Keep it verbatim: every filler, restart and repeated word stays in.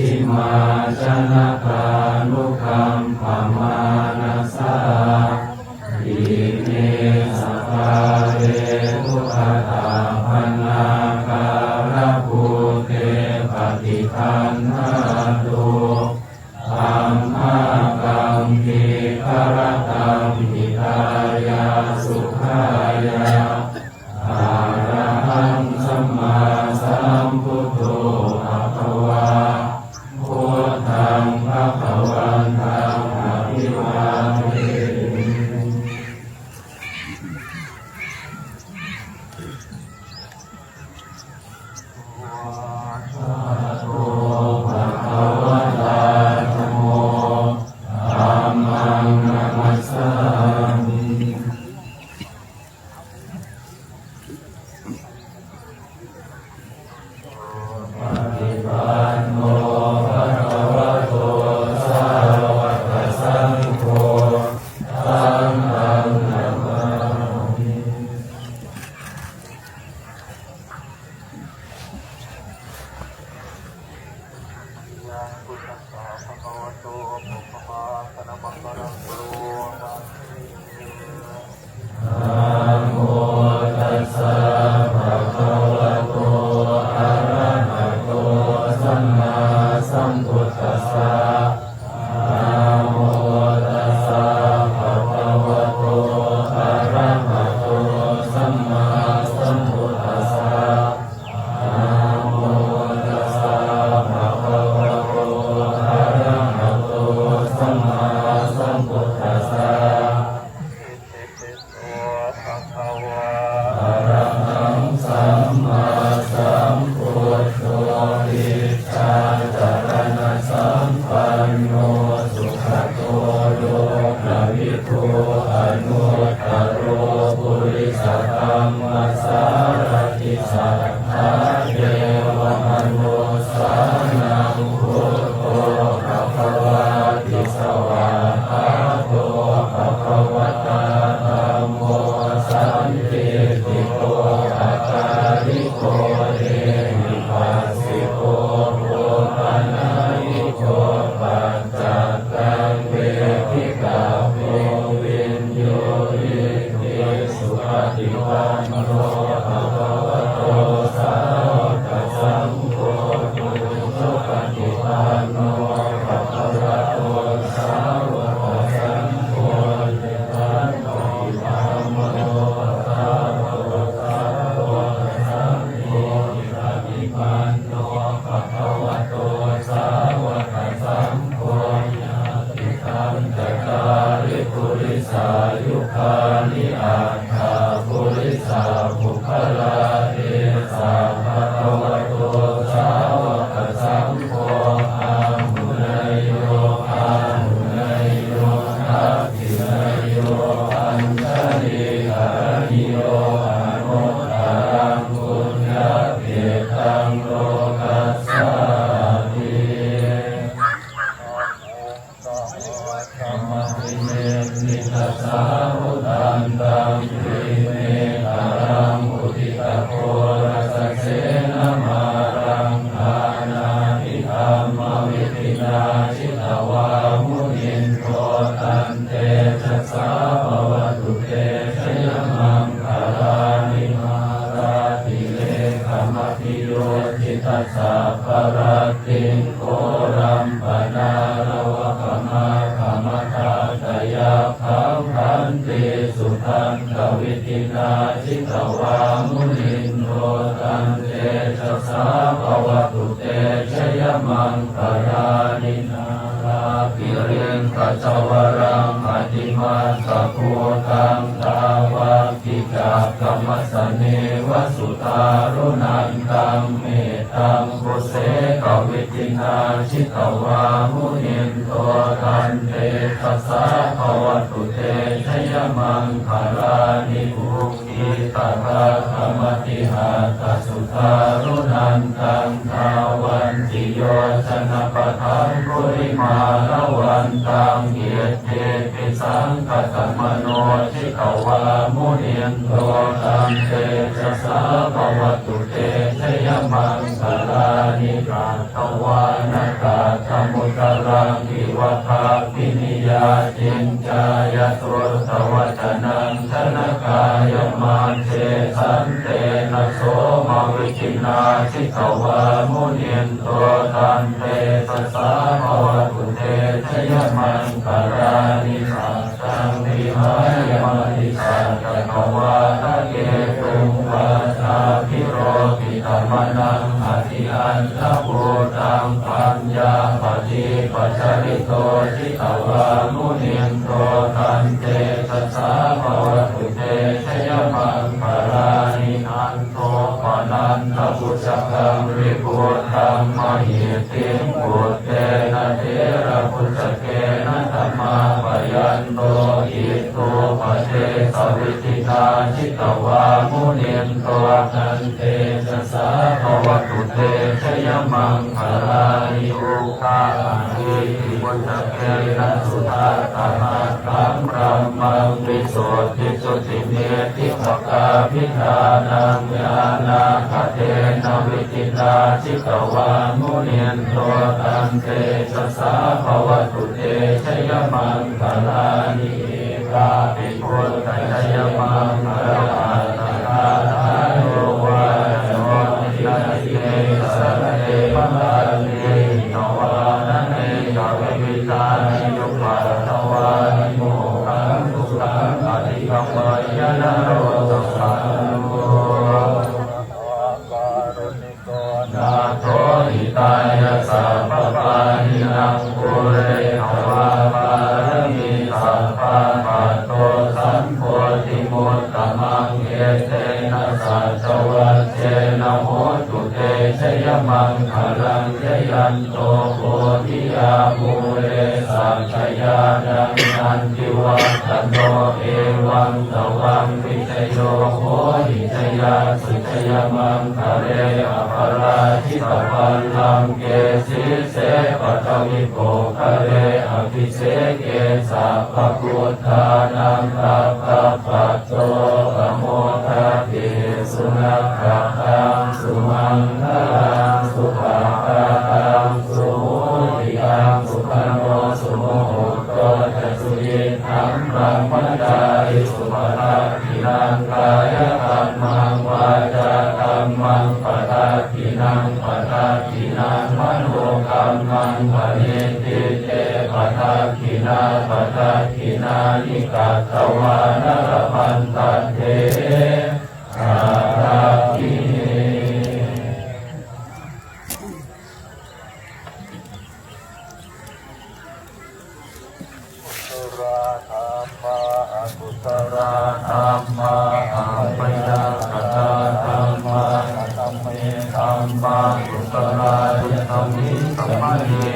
Janakānukampamānasā ime sakkāre upakappannā, kālabhūte paṭiggaṇhātu amhākaṃ dīgharattaṃ hitāya sukhāya. Arahaṃ sammāsambuddho bhagavā, buddhaṃ bhagavantaṃ abhivādemi. Svākkhāto bhagavatā dhammo, dhammaṃ namassāmi. Supaṭipanno bhagavato sāvakasaṅgho, saṅghaṃ namāmi. Namo tassa bhagavato arahato sammāsambuddhassa. Namo tassa bhagavato arahato sammāsambuddhassa. Namo tassa bhagavato arahato sammāsambuddhassa. Arahaṃ sammāsambuddho vijjācaraṇasampanno sugato lokavidū anuttaro purisadammasārathi satthā devamanussānaṃ buddho bhagavāti. Svākkhāto bhagavatā dhammo sandiṭṭhiko akāliko ehipassiko opanayiko paccattaṃ veditabbo viññūhīti. Supaṭipanno bhagavato sāvakasaṅgho, ujupaṭipanno bhagavato sāvakasaṅgho, ñāyapaṭipanno bhagavato sāvakasaṅgho, paṭipanno bhagavato sāvakasaṅgho, yadidaṃ cattāri purisayugāni aṭṭha purisapuggalā, esa bhagavato sāvakasaṅgho, āhuneyyo pāhuneyyo dakkhiṇeyyo añjalikaraṇīyo anuttaraṃ puññakkhettaṃ lokassāti. Sahassam abhinimmitasāvudhantaṃ grīmekhalaṃ uditaghorasasenamāraṃ dānādidhammavidhinā jitavā munindo tantejasā bhavatu te jayamaṅgalāni. Mārātirekamabhiyujjhitasabbarattiṃ ghorampanāḷavakamakkhamathaddhayakkhaṃ khantīsudantavidhinā jitavā munindo tantejasā bhavatu te jayamaṅgalāni. Nāḷāgiriṃ gajavaraṃ atimattabhūtaṃ dāvaggicakkamasanīva sudāruṇantaṃ mettambusekavidhinā jitavā munindo tantejasā bhavatu te jayamaṅgalāni. Ukkhittakhaggamatihatthasudāruṇantaṃ dhāvantiyojanapathaṅgulimālavantaṃ iddhībhisaṅkhatamano jitavā munindo tantejasā bhavatu te jayamaṅgalāni. Katvā vāna kaṭṭhamudaraṃ iva gabbhinīyā, ciñcāya duṭṭhavacanaṃ janakāyamajjhe, santena somavidhinā jitavā munindo, tantejasā bhavatu te jayamaṅgalāni. Saccaṃ vihāya matisaccakavādaketuṃ, vādābhiropitamanaṃ atiandhabhūtaṃ, paññāpadīpajalito jitavā munindo, tantejasā bhavatu te jayamaṅgalāni. Nandopanandabhujagaṃ vibudhaṃ mahiddhiṃ, puttena therabhujagena damāpayanto, iddhūpadesavidhinā jitavā munindo, tantejasā bhavatu te jayamaṅgalāni. Duggāhadiṭṭhibhujagena sudaṭṭhahatthaṃ, brahmaṃ visuddhijutimiddhibakābhidhānaṃ, ñāṇāgadena vidhinā jitavā munindo, tantejasā bhavatu te jayamaṅgalāni. Etāpi buddhajayamaṅgalaaṭṭhagāthā, yo vācano dinadine sarate matandī, hitvānanekavividhāni cupaddavāni, mokkhaṃ sukhaṃ adhigameyya naro sapañño. Nātho hitāya sabbapāṇinaṃ, pūretvā pāramī sabbā, patto sambodhimuttamaṃ, etena saccavajjena, hotu te jayamaṅgalaṃ. Jayanto bodhiyā mūle, sakyānaṃ nandivaḍḍhano, evaṃ tvaṃ vijayo hohi, jayassu jayamaṅgale, aparājitapallaṅke, sīse paṭhavipokkhare, abhiseke sabbabuddhānaṃ, aggappatto pamodati. Sunakkhattaṃ sumaṅgalaṃ, supabhātaṃ suhuṭṭhitaṃ, sukhaṇo sumuhutto ca, suyiṭṭhaṃ brahmacārisu. Padakkhiṇaṃ kāyakammaṃ, vācākammaṃ padakkhiṇaṃ, padakkhiṇaṃ manokammaṃ, paṇidhī te padakkhiṇā, padakkhiṇāni katvāna, labhantatthe padakkhiṇe. Kusalā dhammā, akusalā dhammā, abyākatā dhammā. Katame dhammā kusalā? Yasmiṃ samaye